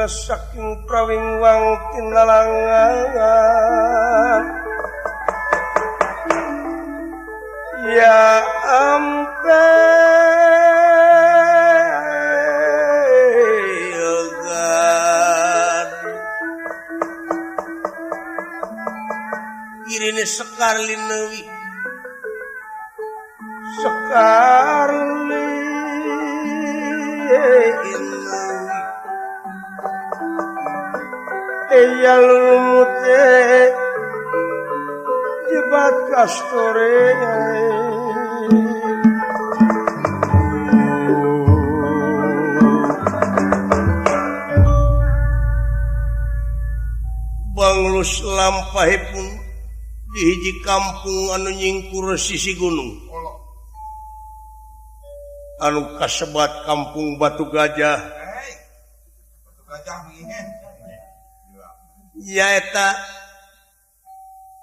Saking prawingwang tinalangan ya ampel girine sekar linewi sekar linewi eya lumute jebat kastore Banglus lampahipun di hiji kampung anu nyingkur sisi gunung anu kasebat kampung Batu Gajah. Batu Gajah nyaeta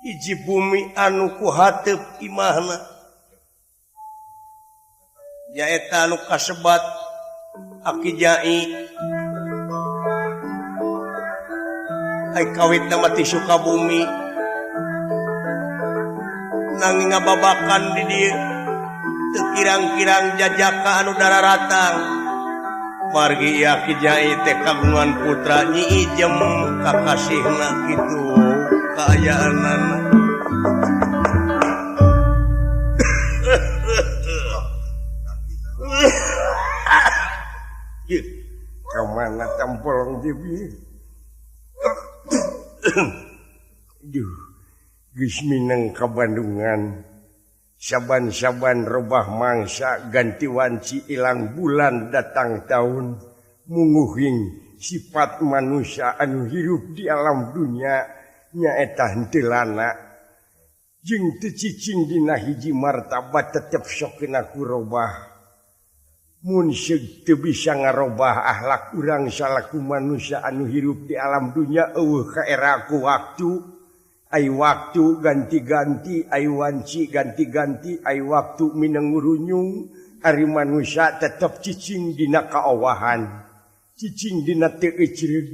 hiji bumi anu ku hateup imahna nyaeta anu kasebat Aki Jai ai kawitna mah ti Sukabumi nanging ngababakan di dieu teu kirang-kirang jajaka anu dararatang margi Aki Jai teh kagungan putra Nyi Ijem kakasihna kitu kaayaanana. Kamana tempolong jibi? Duh, Geus mineng ka Bandungan. Saban-saban robah mangsa ganti wanci ilang bulan datang tahun munguhing sifat manusia anu hirup di alam dunia nyaeta henteu lana jeung teu cicing dina hiji martabat tetep sok kena kurobah mun seug teu bisa ngarobah akhlak urang salaku manusia anu hirup di alam dunia eueuh kaera ku waktu ai waktu ganti-ganti ai wanci ganti-ganti ai waktu mineng ngurunyung ari manusia tetep cicing dina kaowahan cicing dina teu ecreug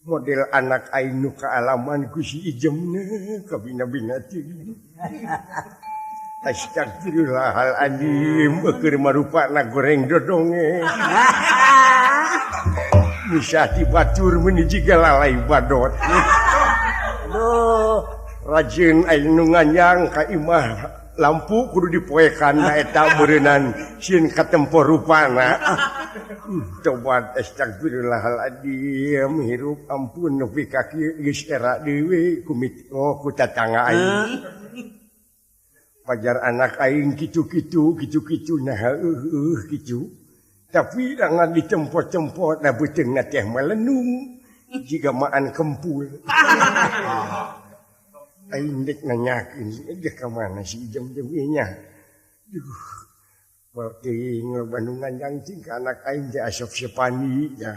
model anak aing nu kaalaman ku si Ijemna kabina-bina teuing. Astagfirullahaladzim keur marupana goreng dodonge. Misah ti batur meuni jiga lalai badot. Aduh, rajin aing nu nganyang ka imah lampu kudu dipoekan na eta beureunan sieun katempo rupana. Tobat astagfirullahaladzim hirup ampun nepi ka kieu geus era deui kumit oh ku tatangga aing. Pajar anak aing kitu-kitu kitu-kitu nah kitu. Tapi jangan ditempot-tempot da beuteungna teh melenung jiga maan kempul. Aing dek nanyakeun dia ka mana si Ijem nya. Duh. Teuing Bandung nganjang cing ka anak aing teh asup sepani nya.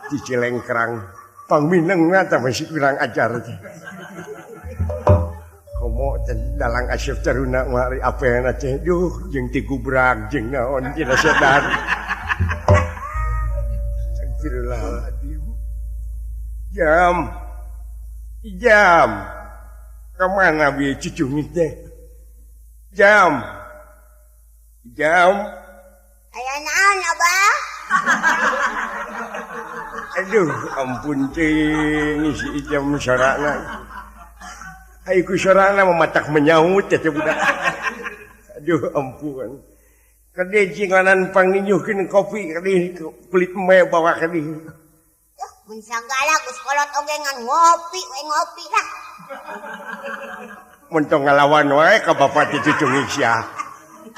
Di Cilengkrang pangminengna tah masih kurang ajar teh. Komo teh dalang asup taruna mah ari apena teh duh jeung ti gubrak jeung naon cenah sadar. Astagfirullahaladzim. Jam. Jam. Ka mana bi cucungit teh? Jam. Jam. Aya naon Abah? Aduh, ampun cing si Ijam sorana. Ai ku sorana mematak menyaut teh budak. Aduh, ampun. Kade cinganan panginyuhkeun kopi kade kulit me bawa kade. Duh, mun sagala geus kolot oge ngan ngopi we ngopi lah. Mun tong ngalawan wae ka bapak teh cucungit sia.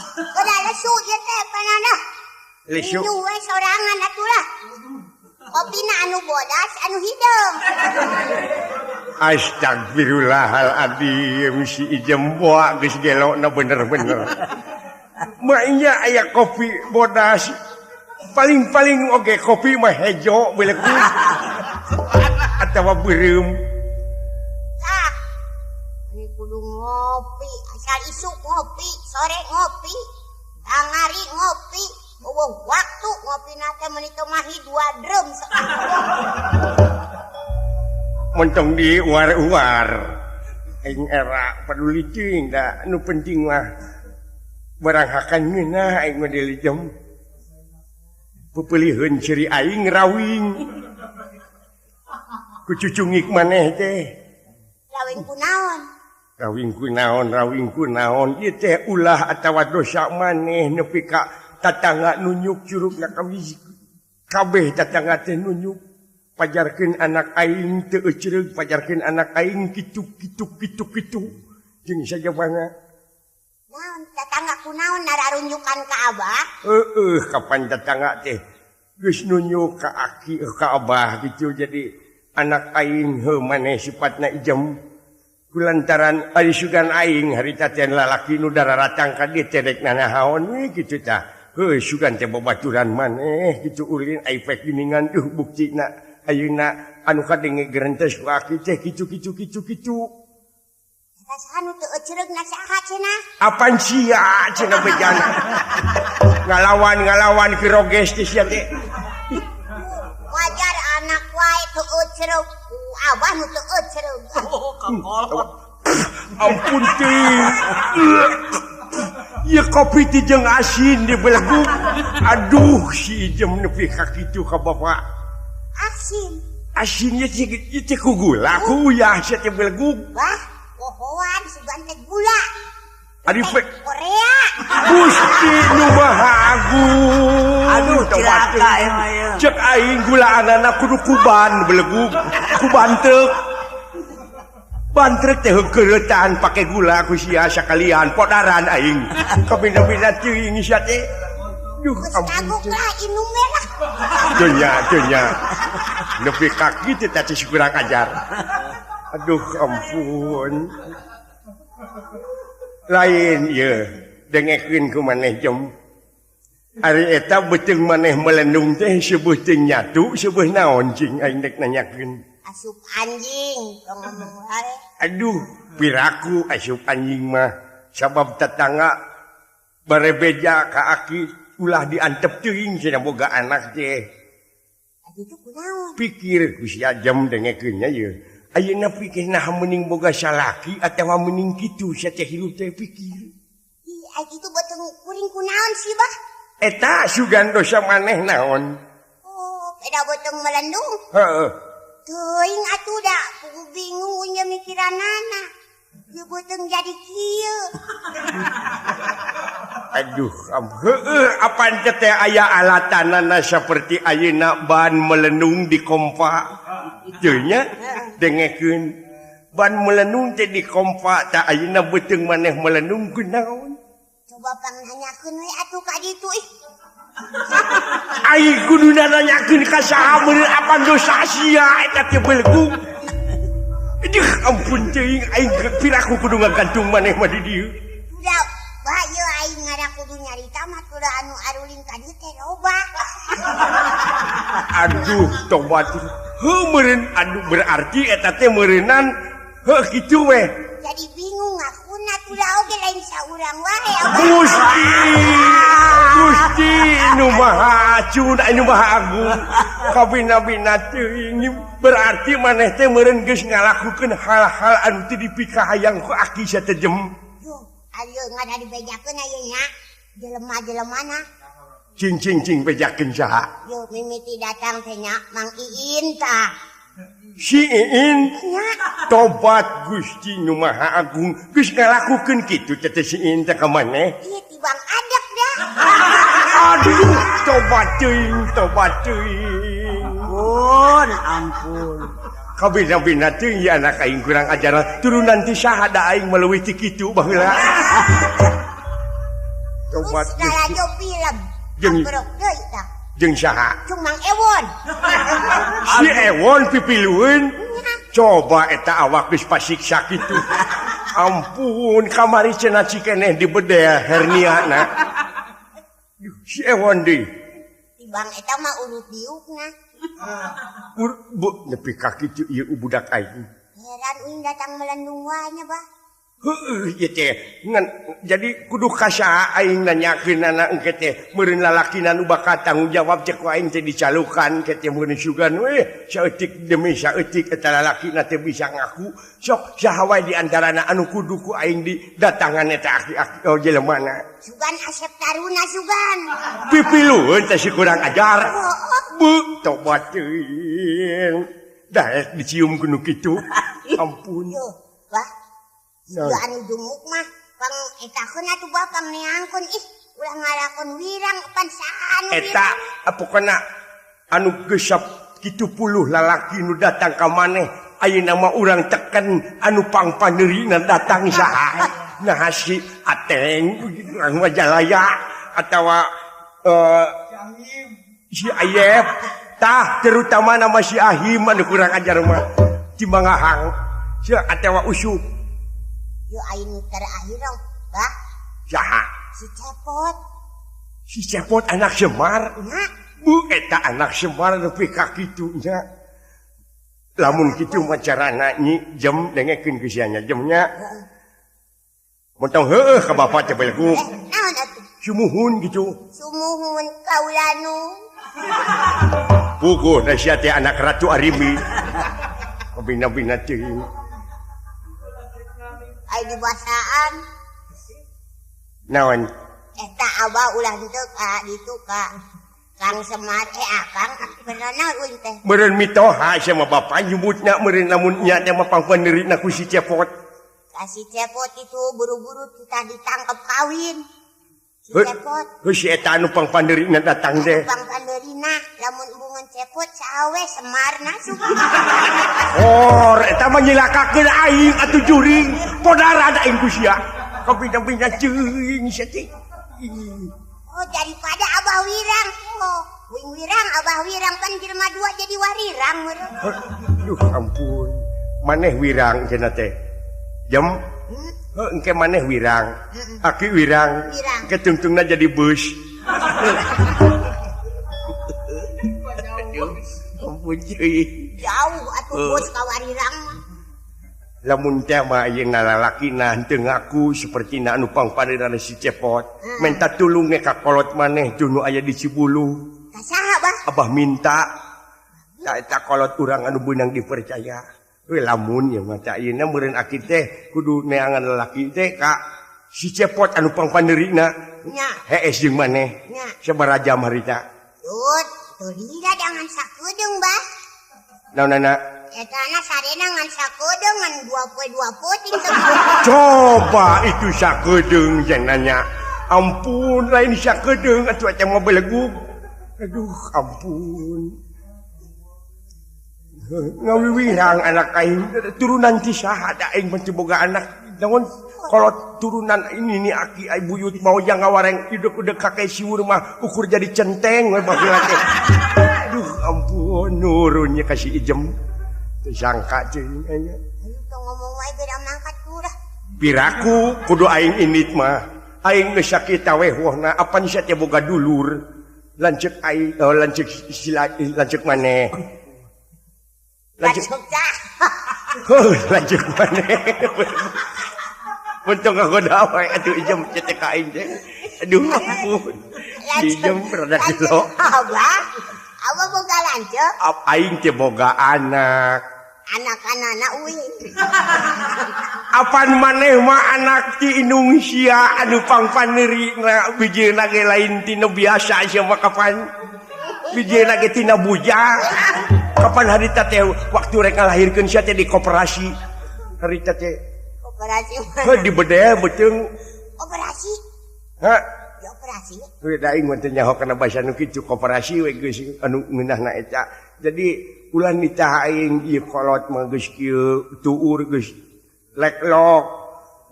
Udah lesu ieu teh panana. Lesu. Minum we sorangan atuh lah. Kopina anu bodas anu hideung. Astagfirullahaladzim si Ijem boa geus gelona bener-bener. Maknya aya kopi bodas paling-paling oge kopi mah hejo belegu atawa beureum. Tah. Ini kudu ngopi, asal isuk ngopi, sore ngopi, tangari ngopi, eueuh waktu ngopi na teh meuni teu mahi 2 drum sekali. Montong di uar-uar. Aing era peduli teuing da nu penting mah barang hakan ngeunah aing mah deuli jam. Pepeuliheun ciri aing rawing. Ku cucungik maneh teh. Rawing ku naon? Rawing ku naon, rawing ku naon. Ieu teh ulah atawa dosa maneh nepi ka tatangga nunyuk curugna kabeh tatangga teh nunyuk. Pajarkeun anak aing teu ecreug, pajarkeun anak aing kitu kitu kitu kitu. Jeung sajabana. Naon tatangga ku naon nararunjukan ka abah? Heueuh, kapan tatangga teh geus nunyuk ka aki ka abah kitu jadi anak aing heuh maneh sifatna Ijem. Kulantaran ari sugan aing harita teh lalaki nu dararatang ka dieu teh rek nanahaon we kitu tah. Heuh sugan teh babaturan maneh kitu ulin ai pek giningan duh buktina ayeuna anu kadenge gerentes ku aki teh kitu kitu kitu kitu. Saha nu teu ecreugna saha cenah? Apan sia cenah bejana. Ngalawan ki roges teh sia teh. Wajar anak wae teu ecreug, abah nu teu ecreug. Oh, kakolot. Ampun teh. Ieu kopi teh jeung asin dibeleguk. Aduh si Ijem nepi ka kitu ka bapak. Asin. Asinnya teh ku gula, ku uyah sia teh beleguk. Wah, pohoan sugan teh gula. Ari Korea. Gusti nu Maha Agung. Aduh, cilaka emang ieu. Cek aing gulaanana kudu kuban beleguk, kuban teuk. Bantrek teh heukeureutan pake gula ku sia sakalian podaran aing. Kabina-bina teuing sia teh. Duh, ampun. Lah inum lah. Dunya, dunya. Nepi ka kitu teh si kurang ajar. Aduh, ampun. Lain ieu, dengekeun ku maneh jem. Ari eta beuteung maneh melendung teh seubeut teu nyatu, seubeut naon cing aing dek nanyakeun. Asup anjing, tong ngomong wae. Aduh, piraku asup anjing mah sabab tetangga barebeja ka aki ulah diantep teuing cenah boga anak teh. Kitu kunaon? Pikir ku sia jam dengekeun nya ieu. Ayeuna pikir nah meuning boga salaki atawa meuning kitu sia teh hirup teh pikir. Ih, ai kitu beuteung kuring kunaon sih, Bah? Eta sugan dosa maneh naon? Oh, beda beuteung melendung. Heeh. Teuing atuh da, kudu bingung nya mikiranana. Ieu beuteung jadi kieu. Aduh, heueuh apan teh aya alatanana saperti ayeuna ban melenung di kompa. Teu nya dengekeun ban melenung teh di kompa tah ayeuna beuteung maneh melenung kunaon? Coba pang nanyakeun we atuh ka ditu ih. Aing kudu nanyakeun ka saha meureun apan dosa sia eta teh belegu. Aduh, ampun teuing aing piraku kudu ngagantung maneh mah di dieu. Udah, bah ieu aing ngara kudu nyarita mah kudu anu aruling ka dieu teh loba. Aduh, tobat. Heuh meureun aduh berarti eta teh meureunan heuh kitu weh. Jadi bingung ngakuna tulah oge lain saurang wae. Gusti, Gusti nu Maha Acun, anu Maha Agung. Kabina-bina teuing berarti maneh teh meureun geus ngalakukeun hal-hal anu teu dipikahayang ku aki sia teh jem. Duh, ayeuna ngada dibejakeun ayeuna jelema-jelemana. Cing cing cing bejakeun saha? Yo mimiti datang teh nya Mang Iin tah. Si Iin tobat Gusti nu Maha Agung geus ngalakukeun kitu teh si Iin teh ka maneh. Ieu tibang adek dah. Aduh, tobat teuing, tobat teuing. Ampun, ampun. Kabina-bina teuing ieu anak aing kurang ajar. Turunan ti saha da aing maleuwih ti kitu baheula. Tobat Gusti. Gusti. Film. Jeung deui tah. Jeung saha? Cung Mang Ewon. Si Ewon pipilueun. Coba eta awak geus pasiksa kitu. Ampun, kamari cenah cikeneh dibedel herniana. Si Ewon deui. Tibang eta mah urut diukna. Bu nepi ka kitu ieu budak aing. Heran uing datang melendung wae nya, Bah. Heueuh ieu teh ngan jadi kudu ka saha aing nanyakeunana engke teh meureun lalakina nu bakal tanggung jawab cek ku aing teh dicalukan ke teh meureun sugan we saeutik demi saeutik eta lalakina teh bisa ngaku sok saha wae di antarana anu kudu ku aing di datangan eta aki-aki oh jelemana sugan Asep Taruna sugan pipilueun teh si kurang ajar bu tobat teuing daek dicium ku nu kitu ampun yo Bah. Yo anu jumuk mah pang etakeun atuh Bah pang neangkeun ih ulah ngalakon wirang pan saha anu eta pokona anu geus 70 lalaki nu datang ka maneh ayeuna mah urang teken anu pangpaneurina datang saha nah si Ateng urang Majalaya atawa si Ayep tah terutama nama si Ahim anu kurang ajar mah Cimangahang si atawa Usup. Yo aing nu terakhir Bah. Saha? Si Cepot. Si Cepot anak Semar. Nya. Bu eta anak Semar nepi ka kitu nya. Lamun kitu mah carana nyi jem dengekeun ku sia nya jemnya. Mun tong heueuh ka bapa teh belegu. Naon atuh? Sumuhun gitu. Sumuhun kaulanu. Puguh da sia teh anak Ratu Arimi. Bina-bina teuing. Ai dibasaan. Naon? Eta abah ulah henteu ka ditu ka Kang Semar Akang bener naon euy teh. Meureun mitoha sia mah bapa nyebutna meureun lamun nya teh mah pangpaneurina ku si Cepot. Ka si Cepot itu buru-buru kita ditangkep kawin. Si Cepot. Heuh si eta anu pangpandeurina datang teh. Pangpandeurina lamun embungan Cepot saha we Semarna suka. Oh, eta mah nyilakakeun aing atuh juring. Podaran aing ku sia. Kabina-bina ceuing sia teh. Oh, daripada Abah Wirang. Oh, wing Wirang, Abah Wirang pan jelema dua jadi warirang meureun. Duh ampun. Maneh wirang cenah teh. Jam heuh engke maneh wirang. Aki wirang. Engke tungtungna jadi bus. Ampun ceuing. Jauh atuh bus ka warirang mah. Lamun teh mah ayeuna lalakina henteu ngaku sapertina anu pangpandeurana si Cepot. Menta tulung ge ka kolot maneh tunu aya di Cibulu. Ka saha bah? Abah minta. Ta eta kolot urang anu beunang dipercaya. We lamun ieu mah teh ayeuna meureun aki teh kudu neangan lalaki teh ka si Cepot anu pangpandeurina. Nya. Hees jeung maneh. Nya. Sabaraha jam harita? Tut, teu lila jangan sakedeung bah. Naonana? Etana sarena ngan sakedeung ngan dua poe dua peuting teh. Coba itu sakedeung cenah. Ampun lain sakedeung atuh eta mah belegug. Aduh ampun. Ngawiwirang anak aing turunan ti saha da aing mah teu boga anak. Naon kolot turunan ini ni aki ai buyut mau yang ngawareng idek-idek kakek siwur mah ukur jadi centeng we baheula teh. Aduh ampun nurunnya kasih ijem. Teu sangka ceuing nya. Ayo tong ngomong wae geura mangkat kurah. Piraku kudu aing indit mah. Aing geus sakita we wohna apan sia teh boga dulur. Lanceuk aing lanceuk sila lanceuk maneh. Lanceuk heuh lanceuk maneh. Untung ngagoda wae atuh ijem cetek ka aing teh. Aduh ampun. Ijem rada gelo. Abah, abah boga lanceuk? Aing teh boga anak. Anak-anak uing. Apan maneh mah anak ti indung sia anu pangpaneurina bijieuna ge lain tina biasa sia mah kapan. Bijieuna ge tina bujang. Kapan harita teh waktu rek ngalahirkeun sia teh di koperasi. Harita teh koperasi mana? Heuh di bedeh beuteung. Operasi? Hah? Di operasi? Heuh da aing mah teu nyaho kana basa nu kitu koperasi we geus anu ngeunahna eta. Jadi ulah nitah aing ieu kolot mah geus kieu tuur geus leklok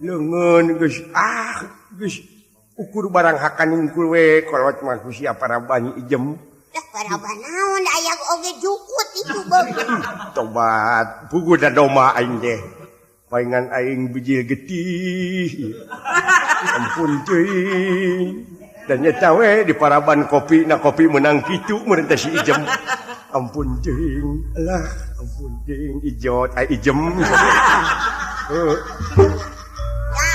leungeun geus ah geus ukur barang hakan hungkul we kolot mah ku sia paraban ijem. Dah paraban naon aya oge jukut itu beung. Tobat puguh da domba aing teh. Paingan aing bijil getih. Ampun teuing. Dan nyata we di paraban kopi na kopi menang kitu meureun teh si ijem. Ampun teuing. Alah ampun teuing ijot ai ijem. Heuh. Ya,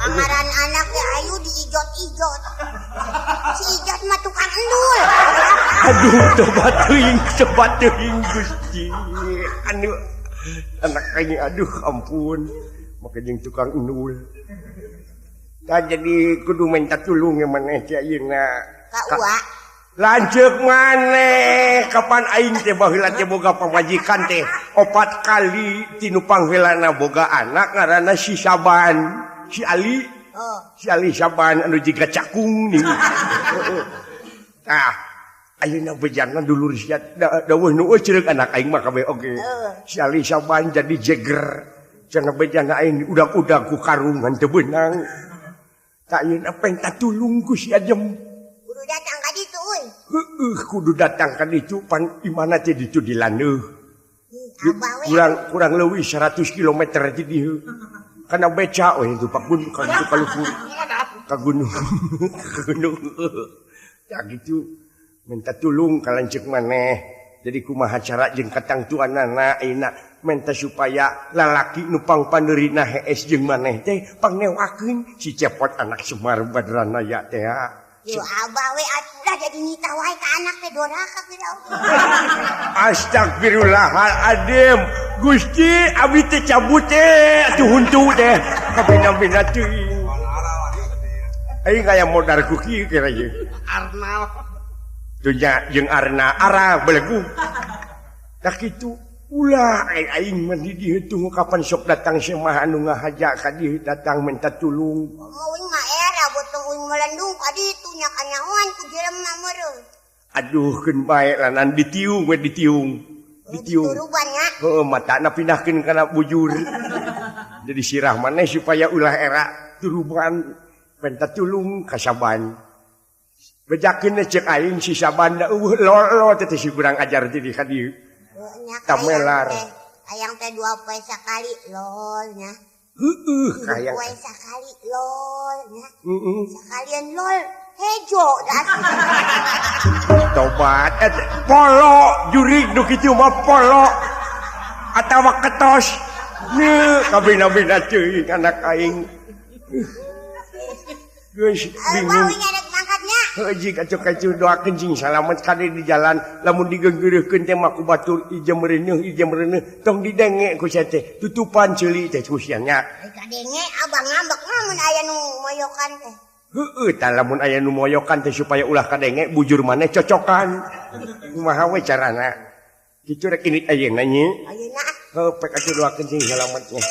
pangaran anak ge ayu diijot-ijot. Si Ijot mah tukang endul. Aduh tobat teuing Gusti. Anu anak aing aduh ampun. Make jeung tukang endul. Tah jadi kudu minta tulung maneh teh ayeuna. Ka ua. Lanceuk maneh kapan aing teh baheula teh boga pamajikan teh 4 kali tinu pangheulana boga anak ngaranna si Saban, si Ali. Oh. Si Ali Saban anu jiga cakung nih. Tah ayeuna bejana dulur sia daweuh nu euceuk anak aing mah kabeh oge. Si Ali Saban jadi jeger. Cenah bejana aing udag-udag ku karungan teu beunang. Tak ayeuna penta tulung ku si Ajem. Kudu datang ka ditu euy. Heueuh kudu datang ka ditu pan imana teh ditu di landeuh. Kurang leuwih 100 km ti dieu. Kana beca we itu Pak Gun ka ditu ka luhur. Ka gunung. Ka gunung. Tah kitu minta tulung ka lanceuk maneh. Jadi kumaha cara jeung katangtuanana ayeuna minta supaya lalaki nu pangpaneurina hees jeung maneh teh pangnewakeun si Cepot anak Semar Badranaya teh. Yo abah we atuh jadi nitah wae ka anak teh doraka geura. Astagfirullahaladzim. Gusti abdi teh cabut teh atuh huntu teh kabina-bina teuing. Aing kaya modar ku kieu kira ieu. Arnal. Dunya jeung Arna arah belegu. Tah kitu ulah aing mah di dieu tunggu kapan sok datang semah anu ngahaja ka dieu datang minta tulung. Uing mah era beuteung uing melendung ka ditu nya kanyahoan ku jelema meureun. Aduh keun bae lanan ditiung we ditiung. Ditiung. Heeh matana pindahkeun kana bujur. Jadi sirah maneh supaya ulah era turuban penta tulung ka Saban. Bejakeun cek aing si Saban da eueuh lolo teh si kurang ajar jadi ka dieu. Tamelar. Hayang teh dua poe sakali lol nya. Heeh, hayang poe sakali lol nya. Heeh. Sakalian lol hejo dah. Tobat polo jurig nu kitu mah polo atawa ketos. Neuh kabina-bina teuing anak aing. Geus bingung. Heuh jig atuh doakeun sing salamet kade di jalan lamun digeunggeureuhkeun teh mah ku batur ieu meureuh tong didenge ku sia teh tutupan ceuli teh ku sia nya. Kadenge abang ngambek mah mun aya nu moyokan teh. Heueuh tah lamun aya nu moyokan teh supaya ulah kadenge bujur maneh cocokan. Kumaha we carana? Kitu rek indit ayeuna nya. Ayeuna. Heuh pek atuh doakeun sing salamet nya.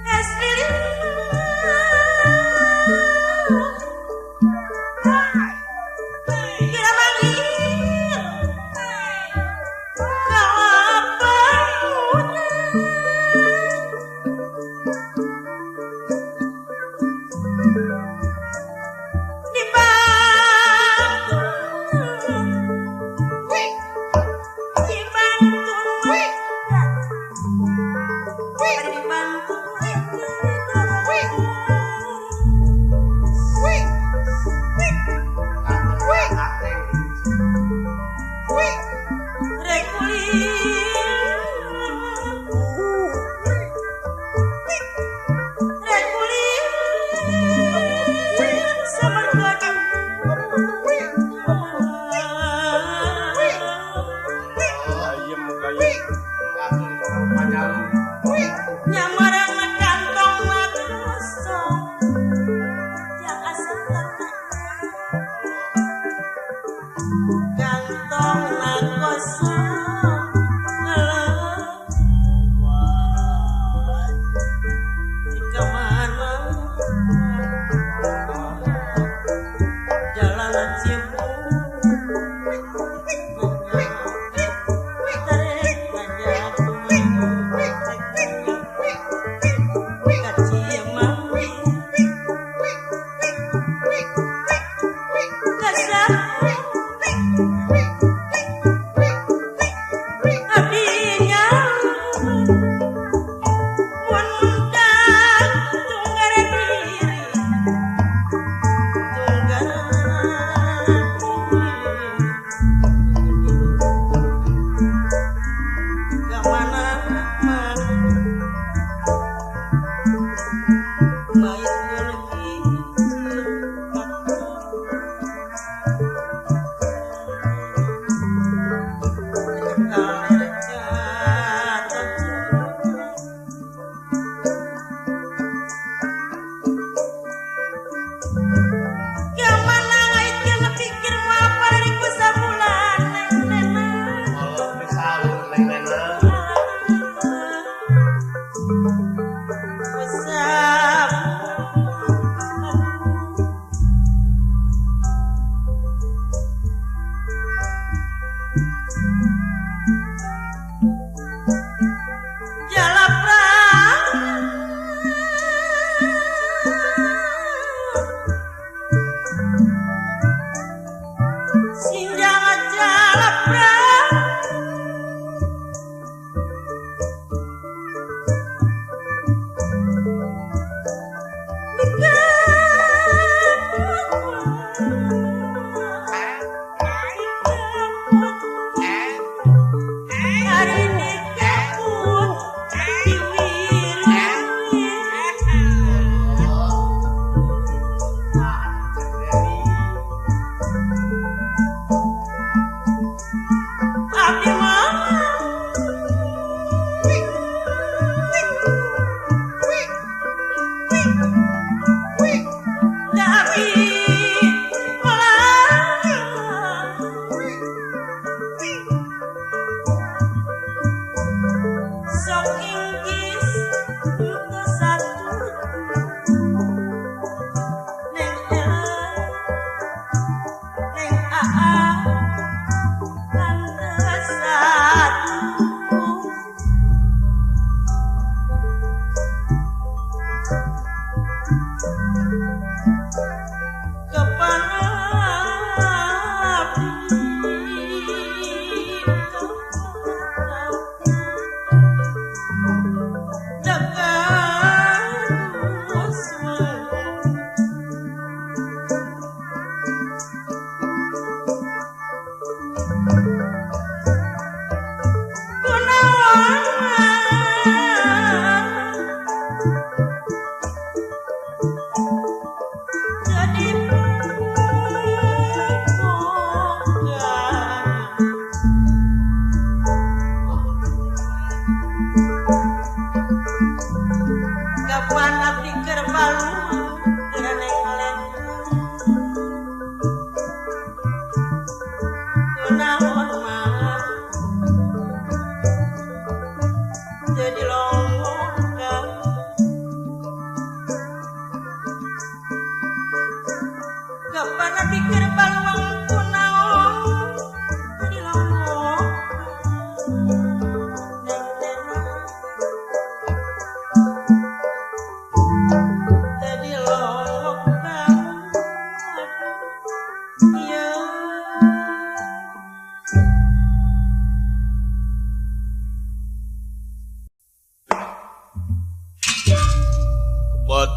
As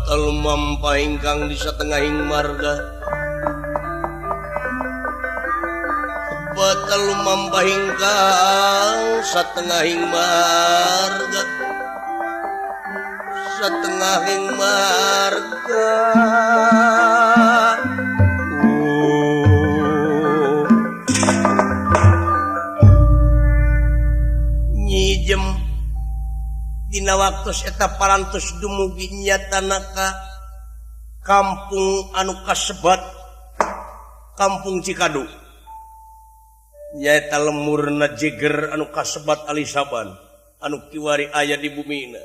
Lumampah ingkang di satengahing marga, batal lumampah ingkang satengahing marga, satengahing marga. Nyijem dina waktos eta parantos dumugi nyatanaka kampung anu kasebat Kampung Cikadu, nyaeta lemurna jeger anu kasebat Alisaban anu kiwari aya di bumina.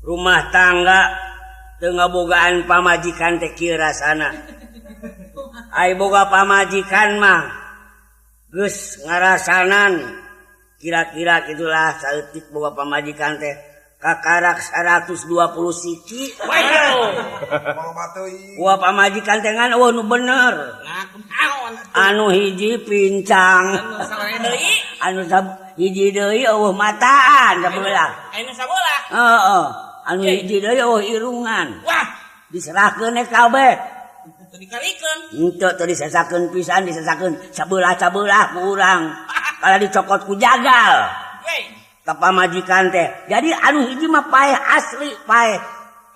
Rumah tangga teu ngabogaan pamajikan teh kieu rasana. Ai boga pamajikan mah geus ngarasanan kira-kira kitulah saeutik boga pamajikan teh kakarak 120 siki. Wah pamajikan teh ngan eueuh nu bener. Anu hiji pincang. Anu hiji deui eueuh mataan sabelah. Anu sabelah. Heeh. Anu hiji deui eueuh irungan. Wah, diserahkeun kabeh. Teu dikarikeun. Henteu teu disesakeun pisan, disesakeun sabelah-sabelah ku urang. Kalau dicokot ku jagal. Ka pamajikan teh. Jadi anu hiji mah paeh asli, paeh.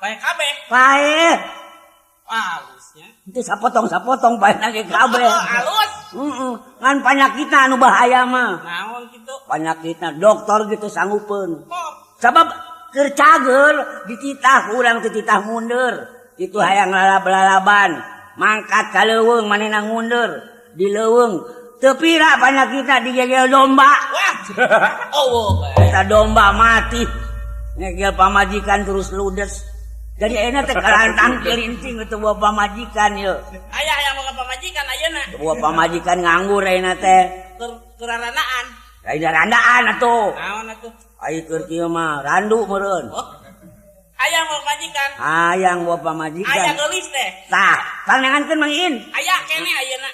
Paeh kabeh. Paeh. Halusnya. Itu sapotong-sapotong paeh ge kabeh. Halus. Heeh. Ngan panyakitna anu bahaya mah. Naon kitu? Panyakitna dokter gitu sanggupeun. Sabab keur cager dititah urang teh titah mundur. Itu hayang lalab-lalaban, mangkat ka leuweung manehna ngundur di leuweung. Teu pira panyakitna digegel domba. Wah. Oh, eta domba mati. Ngegel pamajikan terus ludes. Jadi ayeuna teh kalantang kelinting teu bawa pamajikan yeuh. Aya hayang boga pamajikan ayeuna. Teu bawa pamajikan nganggur ayeuna teh. Keur rarandaan. Lain rarandaan atuh. Naon atuh? Ai keur kieu mah randu meureun. Oh. Hayang bawa pamajikan. Hayang bawa pamajikan. Aya geulis teh. Tah, pangnangankeun Mang Iin. Aya keneh ayeuna.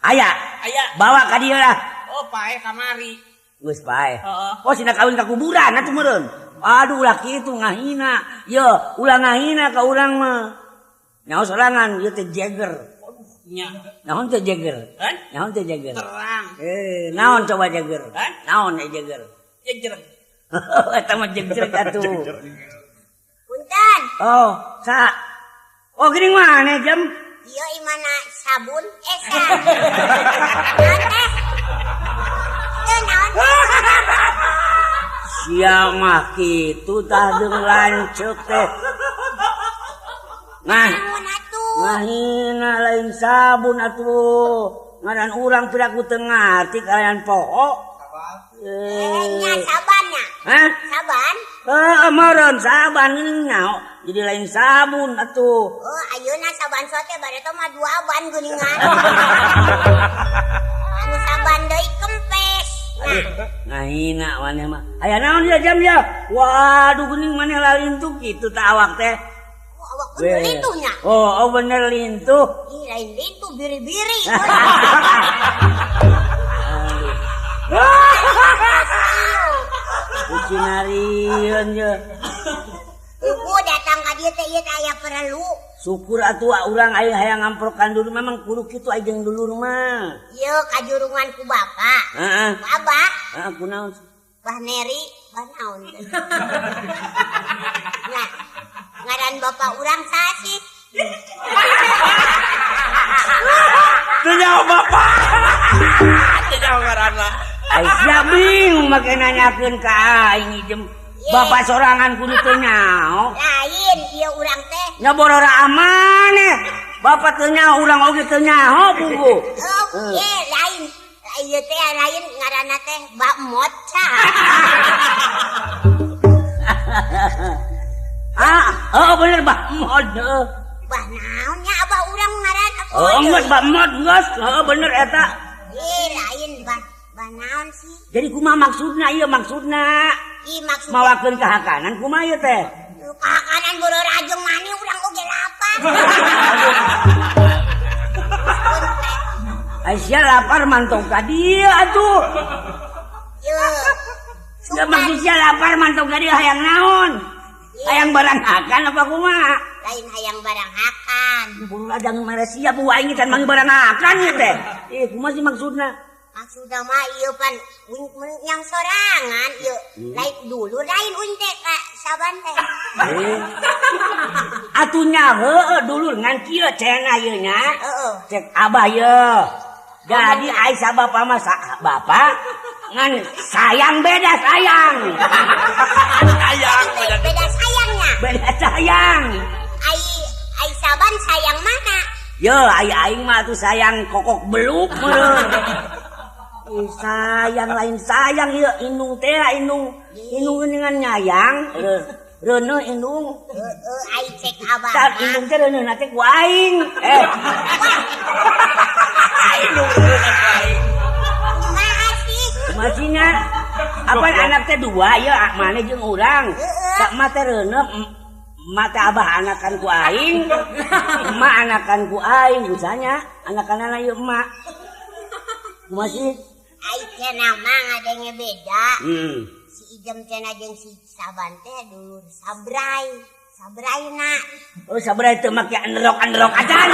Aya. Aya. Bawa ka dieu lah. Oh, paeh kamari. Geus paeh. Heeh. Oh, sina kawin ka kuburan atuh meureun. Aduh ulah kitu ngahina. Ye, ulah ngahina ka urang mah. Nyaho sorangan ieu teh jeger. Aduh, nya. Naon teh jeger? Kan? Naon teh jeger? Terang. Naon coba jeger? Kan? Naon jeger? Jeger. Eta mah jeger atuh. Punten. Oh, sa. Oh, geuning maneh jam? Ieu imana sabun esa. Naon teh? Teu naon teh? Sia mah kitu tah deung lanceuk teh. Nah, naon atuh? Ngahina lain sabun atuh. Ngaran urang piraku teu ngarti kalayan poho. Nya sabannya. Hah? Saban? Heeh, meureun saban geuning nyaho. Jadi lain sabun atuh. Oh, ayeuna saban sote bade teh mah dua ban geuningan. Anu saban deui kempes. Nah, ngahina maneh mah. Aya naon ieu jam ya? Waduh geuning maneh lalintuh kitu tah awak teh. Oh, awak bener lintuhnya. Oh, oh bener lintuh. Ih, lain lintuh biri-biri. Kucinarieun ye. Ibu datang ka dieu teh ieu teh aya perlu. Syukur atuh urang aya hayang ngamprokan dulu memang kudu kitu aya jeung dulur mah. Ieu kajurungan ku bapak. Heeh. Ku abah. Heeh, kunaon? Bah Neri, bah naon teh. Nah, ngaran bapak urang saha sih? Teu nyaho bapak. Teu nyaho ngaranna. Ai sia bingung make nanyakeun ka aing ijem. Bapak sorangan kudu teu nyaho. Lain ieu urang teh. Nya borora amaneh. Bapak teu nyaho urang oge teu nyaho buku. Oh, ye lain. Ieu teh lain ngaranna teh Bak Moca. Ah, oh bener Bak Mod. Bah naon nya abah urang ngaran apa? Oh, geus Bak Mod geus. Heeh bener eta. Ih, lain bah. Bah naon sih? Jadi kumaha maksudna ieu maksudna? Ih maksudna mawakeun ka hakanan kumaha ieu teh? Ka hakanan borora jeung mani urang oge lapar. Ai sia lapar mantong ka dieu atuh. Ieu. Da maksud sia lapar mantong ka dieu hayang naon? Hayang barang hakan apa kumaha? Lain hayang barang hakan. Buru ajang mere sia bu aing can mangi barang hakan ieu teh. Ih kumaha sih maksudna? Maksudna mah ieu pan yang sorangan ieu. Lain dulu lain uing teh ka saban teh. Atuh nya heueuh dulur ngan kieu cenah ieu nya. Heeh. Cek abah ieu. Jadi ai sabapa mah bapak ngan sayang beda sayang. Sayang beda sayangnya. Beda sayang. Ai ai saban sayang mana? Yo ai aing mah atuh sayang kokok beluk meureun. Sayang lain sayang ieu indung teh indung indung geuningan nyayang. Reuneuh indung. Heeh, ai cek abah. Tah indung teh reuneuhna teh ku aing. Eh. Indung reuneuh ku aing. Kumaha sih? Kumaha sih nya? Apa anak teh dua ya maneh jeung urang. Tak mah teh reuneuh emak teh abah anakan ku aing. Emak anakan ku aing usahanya anakanana ieu emak. Kumaha sih? Ai cenah mah ngadenge beda. Si Ijem cenah jeung si Saban teh dulur sabrai. Sabraina. Oh sabrai teu make anderok-anderok acan.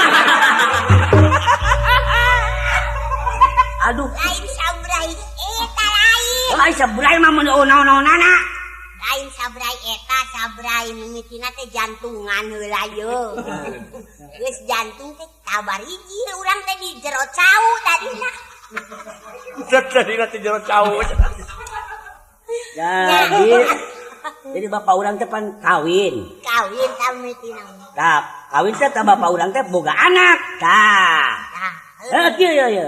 Aduh. Lain sabrai eta lain. Oh, ai sabrai mah mun naon-naonana. Lain sabrai eta sabrai mimitina teh jantungan heula ye. Geus jantung teh kabar hiji urang teh di jero cau tadina. Tadina teh jero cau. Jadi bapak urang teh pan kawin. Kawin tah mimitina. Tah, kawin teh tah bapak urang teh boga anak. Tah. Tah. Heuh kieu ye ye.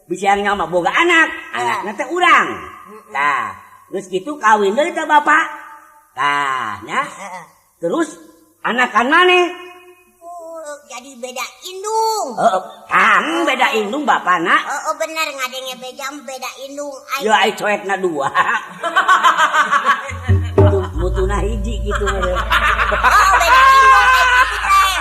Bisa yang nyawa boga anak, anakna teh urang. Tah, geus kitu kawin deui teh bapak. Tah, nya. Terus anakan maneh? Oh, jadi beda indung. Heeh, tah beda indung bapana. Heeh, bener ngadenge beda beda indung. Ya ai coetna dua. Mutuna hiji kitu meureun. Oh, beda indung ai kitu teh.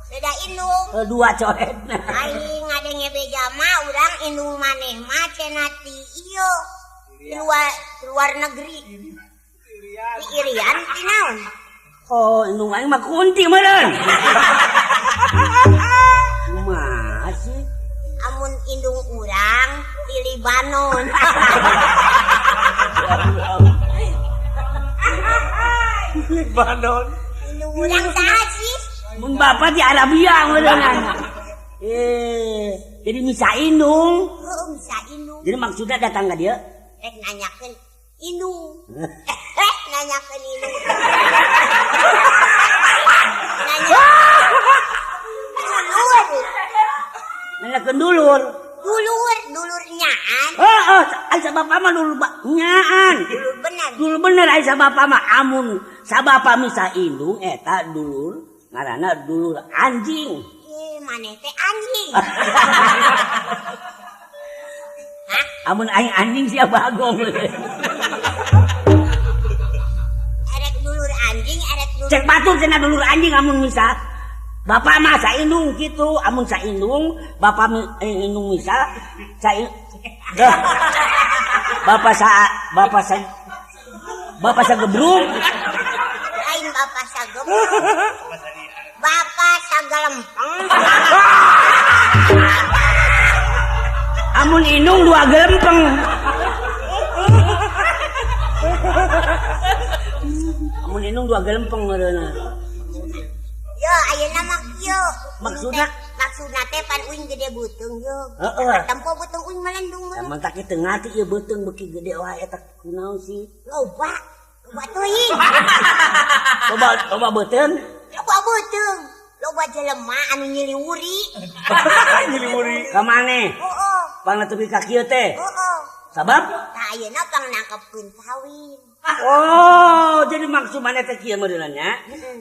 Beda indung. Dua coetna. Ai ngadenge beja mah urang indung maneh mah cenah ti ieu. Luar negeri. Di Irian ti naon? Oh, indung aing mah kunti meureun. Kumaha sih? Amun indung urang ti Libanon. Libanon. Indung urang saha sih? Mun bapa di Arabia meureun. Jadi misa indung. Heeh, misa indung. Jadi maksudnya datang ka dieu? Rek nanyakeun indung. Nanyakeun indung. Nanya. Dulur. Nanyakeun dulur. Dulur, dulur nyaan. Heeh, ai sabapa mah dulur nyaan. Dulur bener. Dulur bener ai sabapa mah amun sabapa misa indung eta dulur ngaranna dulur anjing. Maneh teh anjing. Hah? Amun aing anjing sia bagong. Erek dulur anjing, erek dulur. Cek batur cenah dulur anjing amun misa. Bapak mah saindung kitu, amun saindung, bapak indung misa, bapak sa bapak sa bapak sagebrung. Lain bapak sagebrung. Bapak sagelempeng. Amun indung dua gelempeng. Amun indung dua gelempeng meureunna. Yo ayeuna mah kieu. Maksudna maksudna teh pan uing gede beuteung yo. Heeh. Tempo beuteung uing melendung meureun. Mun tak kitu ngati ieu beuteung beuki gede wae eta kunaon sih? Loba. Loba teuing. Loba loba beuteung. Loba beuteung. Loba jelema anu nyiliwuri. Nyiliwuri. Ka maneh? Heeh. Pangna tepi ka kieu teh. Heeh. Sabab? Tah ayeuna pang nangkepkeun kawin. Oh, jadi maksud maneh teh kieu meureunna nya?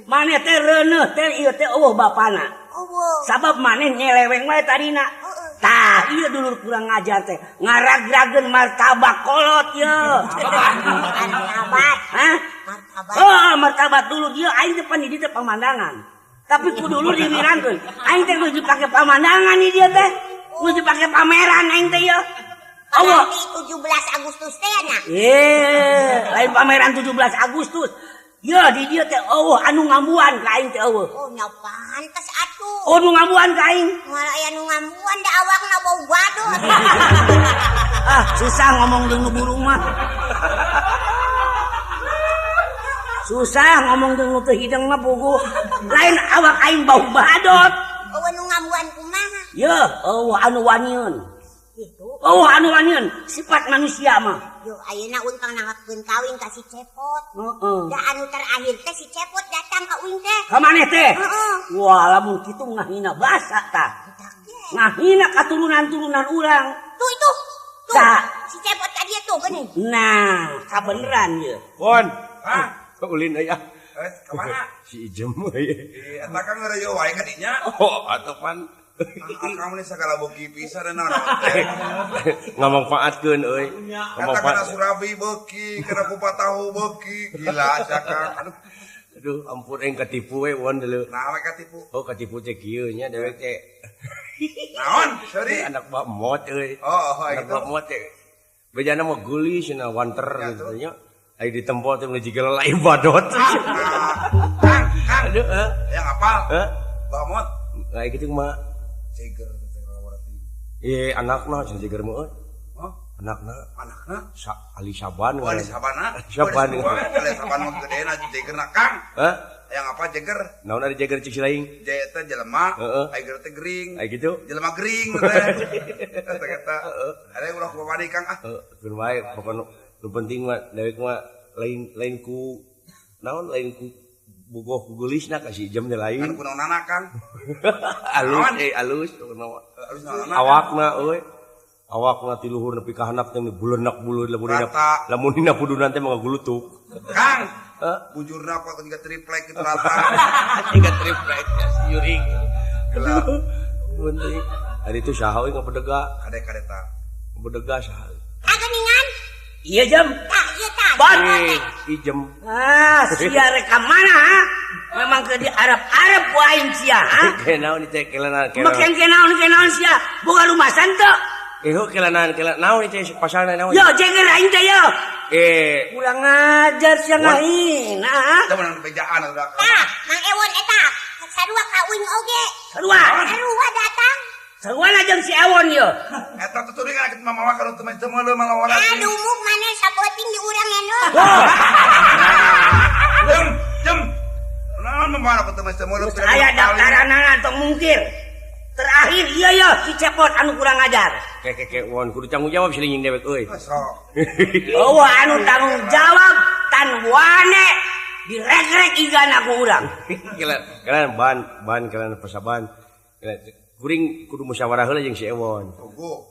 Maneh teh reuneuh teh ieu teh eueuh bapana. Eueuh. Sabab maneh nyeleweng wae tadina. Heeh. Tah, ieu dulur kurang ngajar teh. Ngaragrageun martabak kolot ieu. Martabat. Hah? Martabat. Oh, martabat dulu dia aing teh pan di dieu teh pamandangan. Tapi ku dulur diwirangkeun. Aing teh geus dipake pamandangan di dieu teh. Geus dipake pameran aing teh ieu. Allah. Nanti 17 Agustus teh nya. Lain pameran 17 Agustus. Ya di dieu teh eueuh anu ngambuan ka aing teh eueuh. Oh, nya pantes atuh. Oh, nu ngambuan ka aing. Moal aya nu ngambuan da awakna bau badut. Ah, susah ngomong jeung nu burung mah. Susah ngomong jeung nu teu hideng mah puguh. Lain awak aing bau badut. Eueuh nu ngambuan kumaha? Yeuh, eueuh anu waniun. Gitu. Oh, anu waniun sifat manusia mah. Yo, ayeuna uing pang nangkepkeun kawin ka si Cepot. Heeh. Da anu terakhir teh si Cepot datang ka uing teh. Ka maneh teh? Heeh. Wah, lamun kitu ngahina basa tah. Ngahina katurunan-turunan urang. Tuh itu. Tuh. Tah. Si Cepot ka dieu tuh geuning. Nah, kabeneran ieu. Pon. Hah? Ulin aya. Eh, ka mana? Si Ijem euy. Eta kan ngeureuyeuh wae ka dinya. Oh, atuh pan. Akang mah sagala beuki pisan dan naon teh. Ngamanfaatkeun euy. Eta kana surabi beuki, kana kupat tahu beuki. Gila sia Kang. Aduh. Aduh, ampun aing katipu we won deuleu. Naon we katipu? Oh, katipu teh kieu nya dewek teh. Naon? Sorry. Anak bak mot euy. Oh, oh, anak gitu. bak mot teh. Bejana mah geulis cenah wanter gitu nya. Ai ditempo teh meuni jiga lalai badot. Kang, Kang. Aduh, heuh. Yang apal? Heuh. Bak mot. Lah kitu mah Jeger teh berarti. Eh, anakna cenah jeger mah euy. Hah? Anakna. Anakna? Ali Saban. Oh, Ali Sabana. Saban. Ali Saban mah gedeena jegerna Kang. Hah? Yang apa jeger? Naon ari jeger cik si laing? Je teh jelema, heeh. Ai ger teh gering. Ai kitu? Jelema gering teh. Eta eta. Ada ulah kumaha Kang ah. Heeh, keun wae pokona nu penting mah dewek mah lain lain ku naon lain ku bogoh ku geulisna ka si Ijem teh lain. Kan kunaonana Kang. Alus alus kunaon. Alus naonana. Awakna euy. Awakna ti luhur nepi ka handap teh bulenak bulu lamun dina lamun dina pudunan teh mah ngagulutuk. Kang. Bujurna kok tiga triplek gitu rata. Tiga triplek ya si juring. Aduh. Penting. Hari itu saha euy ngapedega? Kade-kade ta. Ngapedega saha? Kageningan? Iya jam. Tah ieu tah. Ban. Ijem. Ah, sia rek ka mana ha? Memang ke di Arab-Arab ku aing sia ha? Kenaon teh kelanan kenaon. Make kenaon kenaon sia. Boga rumasan teu? Eh, kelanan kelan naon teh pasalna naon? Yo jeger aing teh yo. Eh, kurang ajar sia ngahina ha? Teu meunang bejaan atuh. Tah, Mang Ewon eta sarua ka uing oge. Sarua. Sarua datang. Sarua jeung si Ewon yo. Eta tuturingan kitu mah mawa kalau teu teu meuleuh malawaran. Aduh, muk maneh sapoting di urang eno. Jem, jem. Naon mah aku teu teu meuleuh. Aya daftaranana tong mungkir. Terakhir iya ya si Cepot anu kurang ajar. Ke ke won kudu tanggung jawab silinging dewek euy. Sok. Eueuh anu tanggung jawab tan wane diregrek igana ku urang. Kalian ban kalian pasaban. Kuring kudu musyawarah heula jeung si Ewon.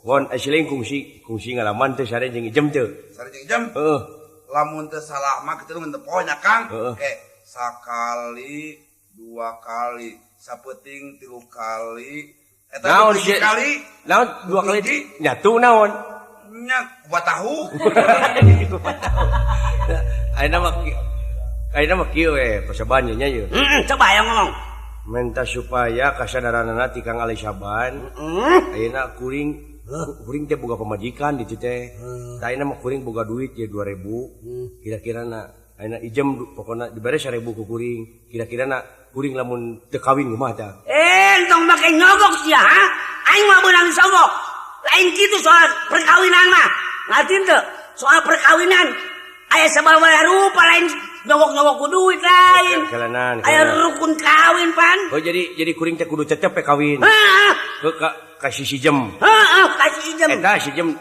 Won siling kungsi ngalaman teh sare jeung Ijem teu. Sare jeung Ijem? Heeh. Lamun teu salah mah kitu mun teu poho nya Kang. Ke sakali, dua kali, sapeuting tilu kali. Eta naon kali? Naon dua kali nyatu naon? Nya kupat tahu. Kupat tahu. Ayeuna mah kieu we pasaban nya ieu. Heeh, coba aya ngomong. Minta supaya kasadaranana ti Kang Ali Saban. Ayeuna kuring kuring teh boga pamajikan ditu teh. Tah ayeuna mah kuring boga duit ye 2000. Kira-kira na ayeuna Ijem pokona dibere 1000 ku kuring. Kira-kira na kuring lamun teu kawin kumaha tah? Eh, tong make nyogok sia ha? Aing mah beunang sogok. Lain kitu soal perkawinan mah. Ngarti teu? Soal perkawinan aya sababaraha rupa lain nyogok-nyogok ku duit lain. Kelanan. Aya rukun kawin pan. Oh jadi kuring teh kudu tetep we kawin. Heeh. Ke ka si Ijem. Heeh, ka si Ijem. Eta si Ijem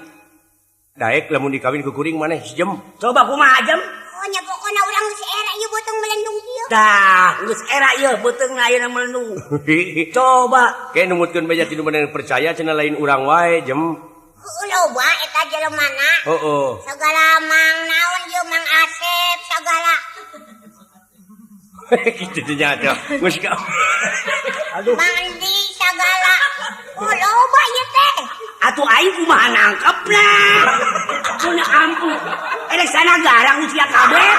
daek lamun dikawin ku kuring maneh si Ijem. Coba kumaha Jem? Oh nya pokona urang geus era ieu beuteung melendung kieu. Tah, geus era ieu beuteungna ayeuna melendung. Coba ke numutkeun beja ti nu bener percaya cenah lain urang wae Jem. Heuh loba eta jelemana. Heeh. Sagala mang naon ieu Mang Asep sagala. Kitu teh nya teh. Geus ka. Aduh. Mang Andi sagala. Oh loba ieu teh. Atuh aing kumaha nangkepna? Punya ampun. Erek sana garang usia kabeh.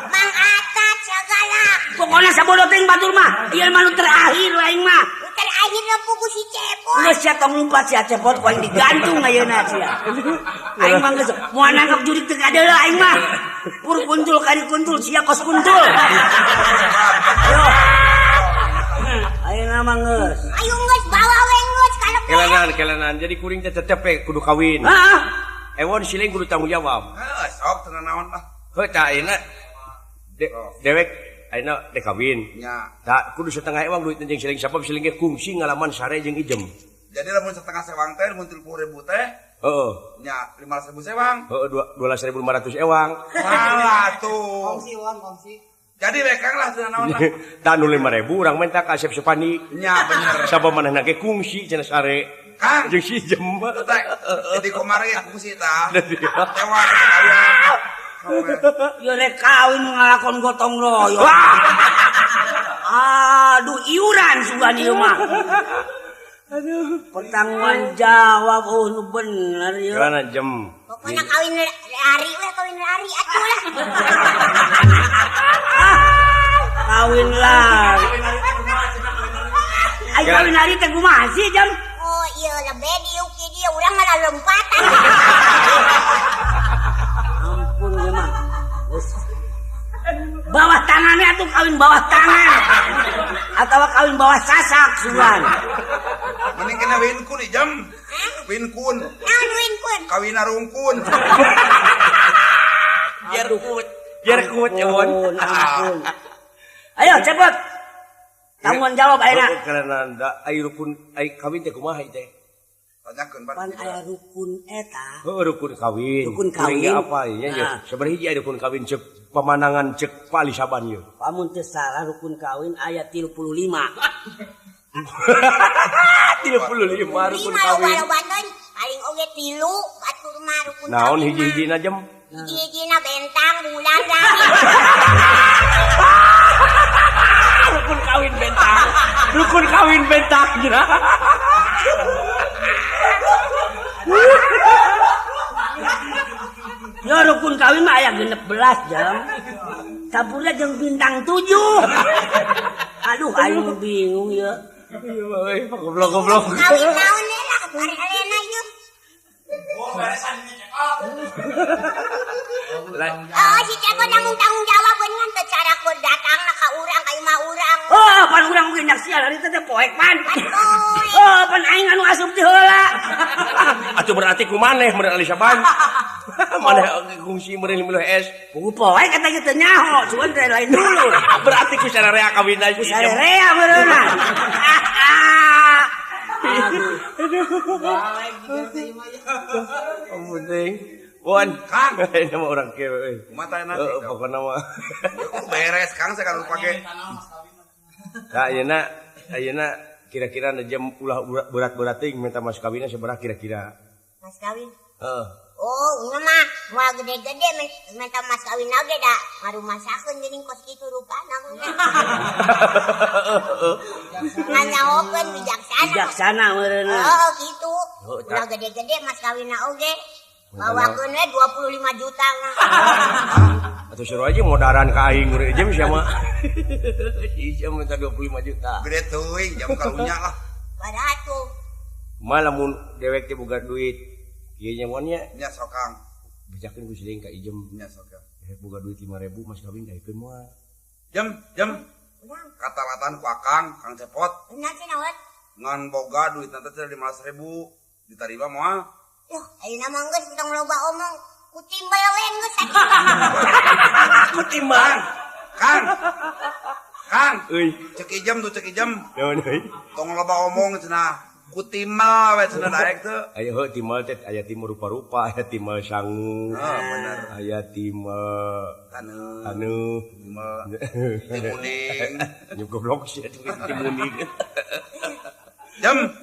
Mang Atat sagala. Pokona sabodo teuing batur mah. Ieu mah nu terakhir aing mah. Nu terakhir pugu si Cepot. Geus sia tong lumpat sia Cepot ku aing digantung ayeuna sia. Aing mah geus moal nangkep jurik teu kadeuleu aing mah. Pur kuntul kari kuntul sia kos kuntul. Ayo. Ayeuna mah geus. Ayo geus bawa we geus kalep. Kelanan jadi kuring teh tetep we kudu kawin. Heeh. Ewon siling kudu tanggung jawab. Heuh, sok teu naon ah. Heuh tah ayeuna dewek ayeuna dek kawin. Nya. Tah kudu setengah ewang duit jeung siling sabab siling ge kungsi ngalaman sare jeung Ijem. Jadi lamun setengah sewang teh mun 30.000 teh. Heeh. Nya 15.000 sewang. Heeh, 12.500 ewang. Salah tuh. Kongsi wan kongsi. Jadi we Kang lah teu naon lah. Tah nu 5.000 urang menta ka Asep Supandi. Nya bener. Sabab manehna ge kungsi cenah sare. Kang. Jeung si Ijem. Teh jadi kamari kungsi tah. Tewa aya. Ya rek kawin ngalakon gotong royong. Aduh iuran sugan ieu mah. Aduh, pertanggungan jawab oh nu bener ieu. Karena jam. Pokoknya kawin lari we, kawin lari atuh lah. Kawin lari. Ai kawin lari teh kumaha sih jam? Oh iya lebih diuk dia urang malah lompatan. Ampun ieu mah. Bawah tangannya tuh kawin bawah tangan atau kawin bawah sasak sugan. Mending kena winkun jam. Winkun. Naon winkun? Kawin arungkun. Biar kuat, biar kuat ya Bon. Ampun. Ayo cepet. Tanggung jawab ayeuna. Karena ai rukun ai kawin teh kumaha teh? Tanyakeun pan. Pan aya rukun eta. Heuh rukun kawin. Rukun kawin. Apa nya ya? Sabaraha hiji aya rukun kawin cek pamanangan cek Pali Saban ieu. Pamun teu salah rukun kawin aya 35. 35 rukun kawin. Paling oge 3 batur mah rukun kawin. Naon hiji-hijina jam? Hiji-hijina bentang bulan langit. Rukun kawin bentang. Rukun kawin bentang. Ya rukun kawin mah aya 16 jam. Campurnya jeung bintang 7. Aduh aing bingung ya. Iya euy, goblok-goblok. Kawin naon lah, parelena ieu. Oh, beresan ini cekok. Oh, si cekok nanggung tanggung jawab ngan teu cara keur datangna ka urang ka imah urang. Oh, pan urang oge nyaksian ari teh poek pan. Oh, pan aing anu asup ti heula. Atuh berarti ku maneh meureun Ali Saban. Maneh kungsi meureun miluh es. Pugu poek eta ge teu nyaho, cuman teh lain dulu. Berarti ku sararea kawin Ku sararea meureunna. Aduh. Ampun teuing. Bon, Kang. Ini mah urang kieu euy. Kumaha teh nanti? Pokona mah. Beres Kang saya kalau pake. Nah, ayeuna kira-kira jam ulah berat-berat teuing minta mas kawinna sabaraha kira-kira? Mas kawin? Heeh. Oh, nya mah moal gede-gede minta mas kawin oge da ngarumasakeun geuning kos kitu rupana mah. Nganyahokeun bijaksana. Bijaksana meureunna. Oh, kitu. Ulah gede-gede mas kawinna oge. Bawakeun we 25 juta mah. Atuh seru aja modaran ka aing urang jam sia mah. Si minta 25 juta. Gede teuing jam karunya lah. Padahal tuh. Mah lamun dewek teh boga duit. Ieu nya mun nya. Nya sokang. Bejakeun ku siling ka Ijem. Nya sokang. Boga duit 5.000 mas kawin daekeun moal. Jam katalatan ku Akang, Kang Cepot. Benar sih naon? Ngan boga duit nanti teh 15.000 ditarima moal. Yuh, ayeuna mah geus tong loba omong. Ku timbal we geus atuh. Ku timbal. Kang. Kang. Euy. Cek Ijem tuh cek Ijem. Naon euy? Tong loba omong cenah. Ku timbal we cenah daek teu. Aya heuh timbal teh aya timbal rupa-rupa, aya timbal sangu. Heeh, bener. Aya timbal taneuh. Taneuh. Timbal timuning. Nyu goblok sia timuning. Jam.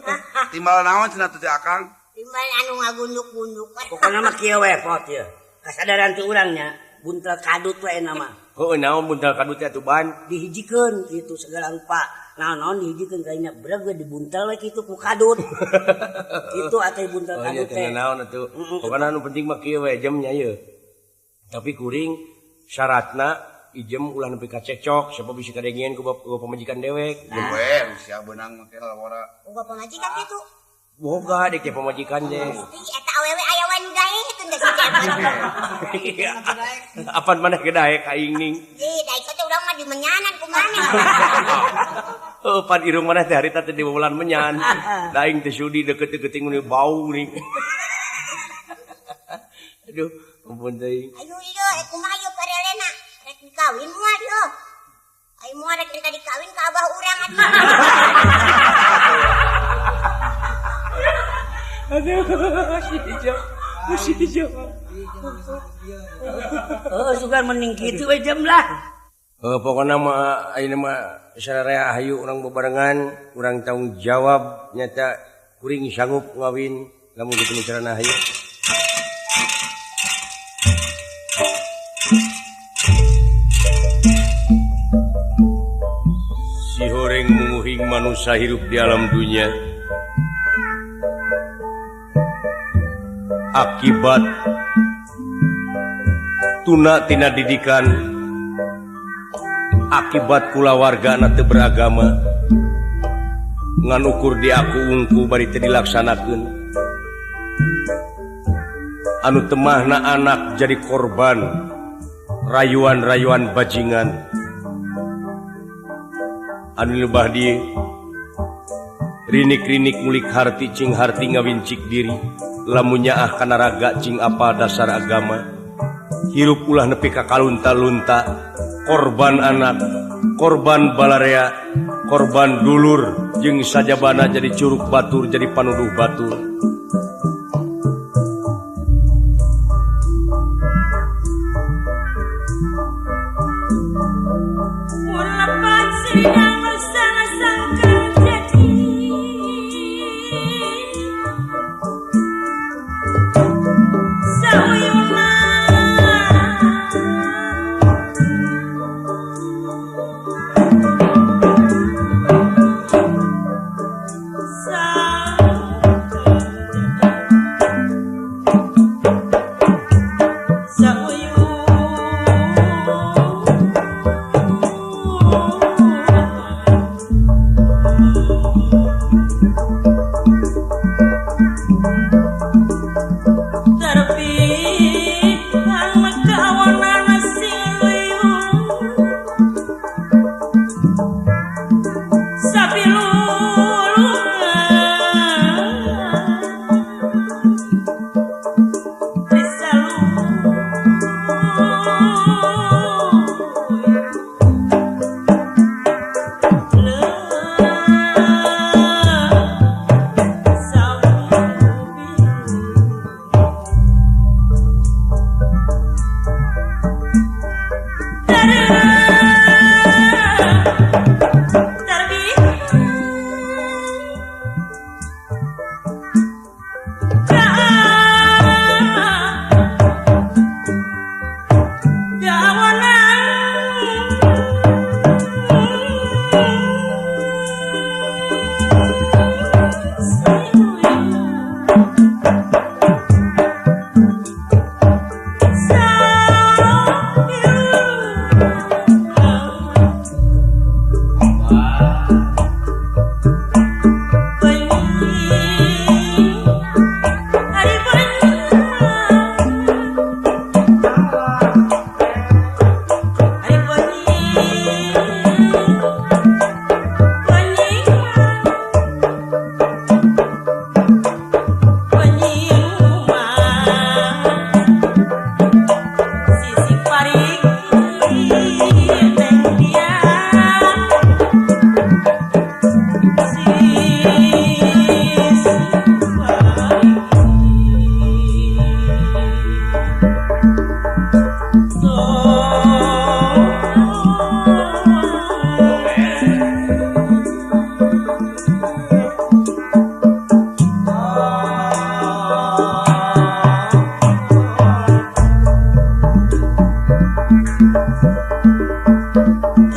Timbal naon cenah tuh teh Akang? Timbal anu ngagunduk-gunduk. Pokona mah kieu we pot ieu. Kasadaran ti urang nya buntel kadut we na mah. Heuh naon buntel kadut teh atuh ban? Dihijikeun kitu segala rupa. Naon-naon dihijikeun kayaknya breg we dibuntel we kitu ku kadut. Kitu atuh buntel kadut teh. Oh iya naon atuh. Pokona anu penting mah kieu we jam nya ieu. Tapi kuring syaratna Ijem ulah nepi ka cekcok siapa bisa kadengieun ku pamajikan dewek. We sia beunang mah lawara. Boga pamajikan kitu. Boga dek teh pamajikan teh. Eta awewe aya wan daek teu si Cepot. Apan maneh ge daek aing ning. Ih, daek teh urang mah dimenyanan ku maneh. Heuh, pan irung maneh teh harita teh di bulan menyan. Da aing teh sudi deket-deket ngene bau ning. Aduh, ampun teuing. Ayo ieu kumaha ieu parelena? Rek dikawin moal ieu. Ayo moal rek minta dikawin ka abah urang atuh. Aduh, si Ijo. Oh, sugan mending kitu we jam lah. Pokona mah ayeuna mah sararea hayu urang bebarengan, urang tanggung jawab nyata kuring sanggup ngawin lamun kitu carana hayu. Nyeleweng munguhing manusia hirup di alam dunia akibat tuna tina didikan, akibat kulawargana teu beragama, ngan ukur di aku ungku bari teu dilaksanakeun, anu temahna anak jadi korban rayuan-rayuan bajingan. Anu lebah di rinik-rinik mulik harti cing harti ngawincik diri, lamun nyaah kana raga cing apa dasar agama, hirup ulah nepi ka kalunta-lunta, korban anak, korban balarea, korban dulur jeung sajabana jadi curug batur, jadi panuduh batur.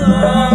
Oh.